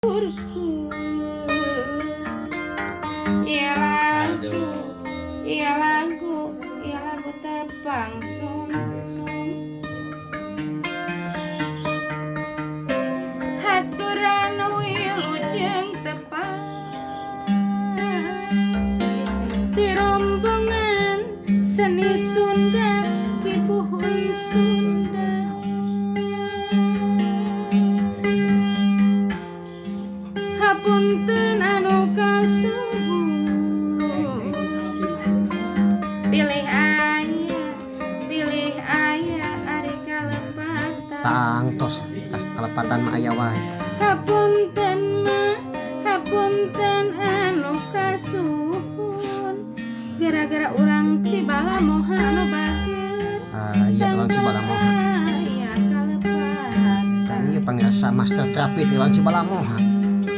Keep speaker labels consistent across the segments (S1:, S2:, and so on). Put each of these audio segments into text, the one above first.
S1: Leluhurku. Iya lagu, iya lagu, iya lagu tepang sono. Haturan wilujeng tepang di rombongan seni Sunda di puhun Sunda. Hapunten anu kasuhun, pilih aya ari kalepatan.
S2: Tangtos kalepatan mah aya wae.
S1: Hapunten mah, hapunten anu kasuhun, gara-gara urang Cibalamoha anu bager.
S2: Iya urang Cibalamoha.
S1: Aya kalepatan.
S2: Kan ieu pangersa master terapi ti urang Cibalamoha.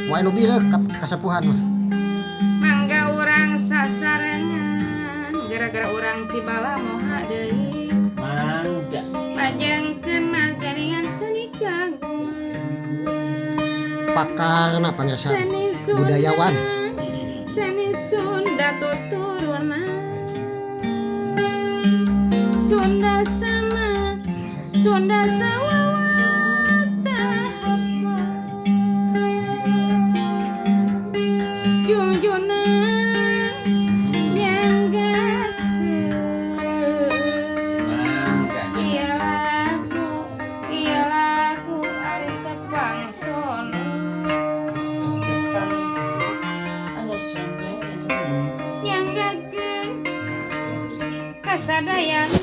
S2: Moal nu bireuk kasepuhan mah.
S1: Mangga urang sasarengan gara-gara urang Cibalamoha deui.
S3: Mangga.
S1: Majengkeun mah geuningan seni kagungan.
S2: Pakarna pangersa
S1: seni Sunda,
S2: budayawan.
S1: Seni Sunda tuturunan. Sunda sama Sunda sawawata apa. Junjunan nyanggakeun.
S3: Mangga.
S1: Iya lagu ari tepang sono. Nyanggakeun kasadayana,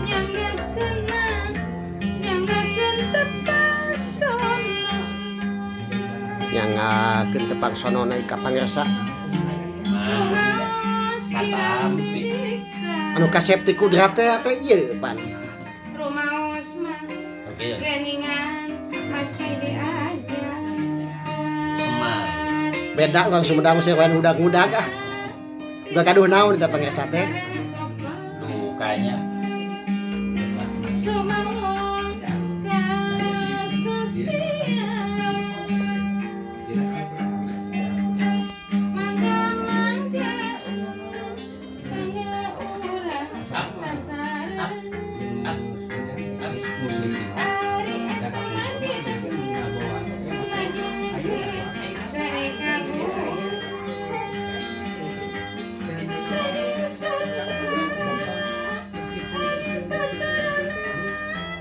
S1: nyanggakeun mah, nyanggakeun tepang sono.
S2: Nyanggakeun tepang sono na ka pangersa.
S1: Rumaos kirang didikan.
S2: Anu kasep ti kudrat teh teh ieu pan.
S1: Rumaos mah
S3: Oke.
S1: geningan masih diajar.
S3: Semar.
S2: Beda urang Sumedang sih wae udag-udag ah. Udah kaduh naon eta pangersa teh.
S3: Dukanya.
S1: Sumaon kasosial. Mangga mangga mangga urang sasarengan. Ari eta majengkeun seni kagungan. Seni Sunda ari tuturunan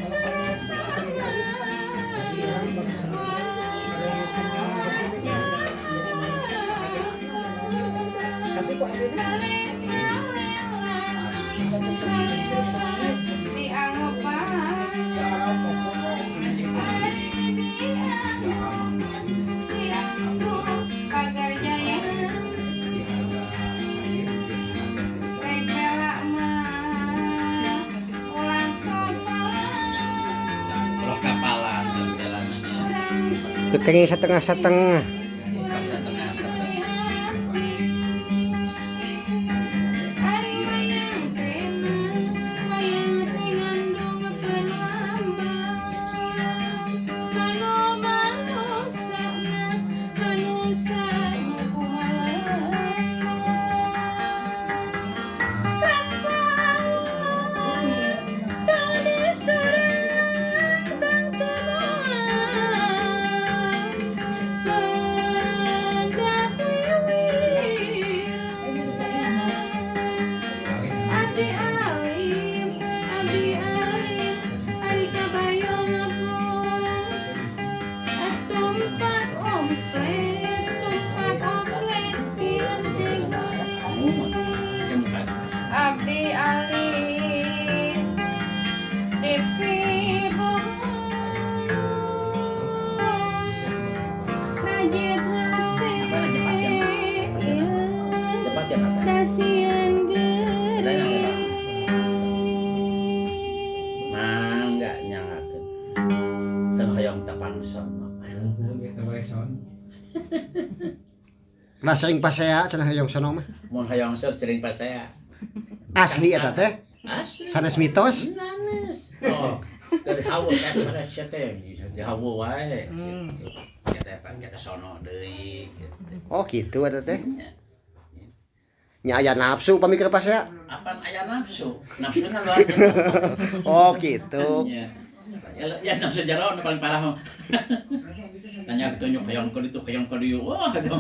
S1: Sunda sama.
S3: Ulah kapalan jalanannya.
S2: Teu kenging setengah-setengah.
S3: Bukan setengah-setengah.
S1: Ari wayang tema, wayang teh ngandung perlambang. Manu manusa mah, manusa nu kumaha. Tampaun tadi sorang tang tumoang. Pendak wiwit. Abdi alim, abdi alim, ari kabayong ngepung. Tumpak omplet sieun teh
S3: Kamu mah.
S1: guling. Abdi alim dipibohong. Rajit hati.
S3: Apa lah, cepat ya? Cepat ya, Pak.
S1: Kasian geuris.
S3: Mangga nyanggakeun. Kan hoyong tepang sono.
S2: Nah sering pasea cenah hoyong sono mah.
S3: Mun hoyong sur sering pasea.
S2: Asli eta teh.
S3: Asli.
S2: Sanes mitos.
S3: Nanes. Oh, Teu dihawu teh pada sia teh dihawu wae. Gitu. Kita pan kita sono deui gitu.
S2: Oh, gitu eta teh.
S3: Nya.
S2: Nya aya nafsu pamikir pasea.
S3: Apan aya nafsu? Nafsuna luar jero.
S2: Oh, gitu.
S3: Nya. Ya, ya nafsu jero nu paling parah mah. Tanya tunjuk hoyong ka ditu, hoyong ka dieu. Wah, itu.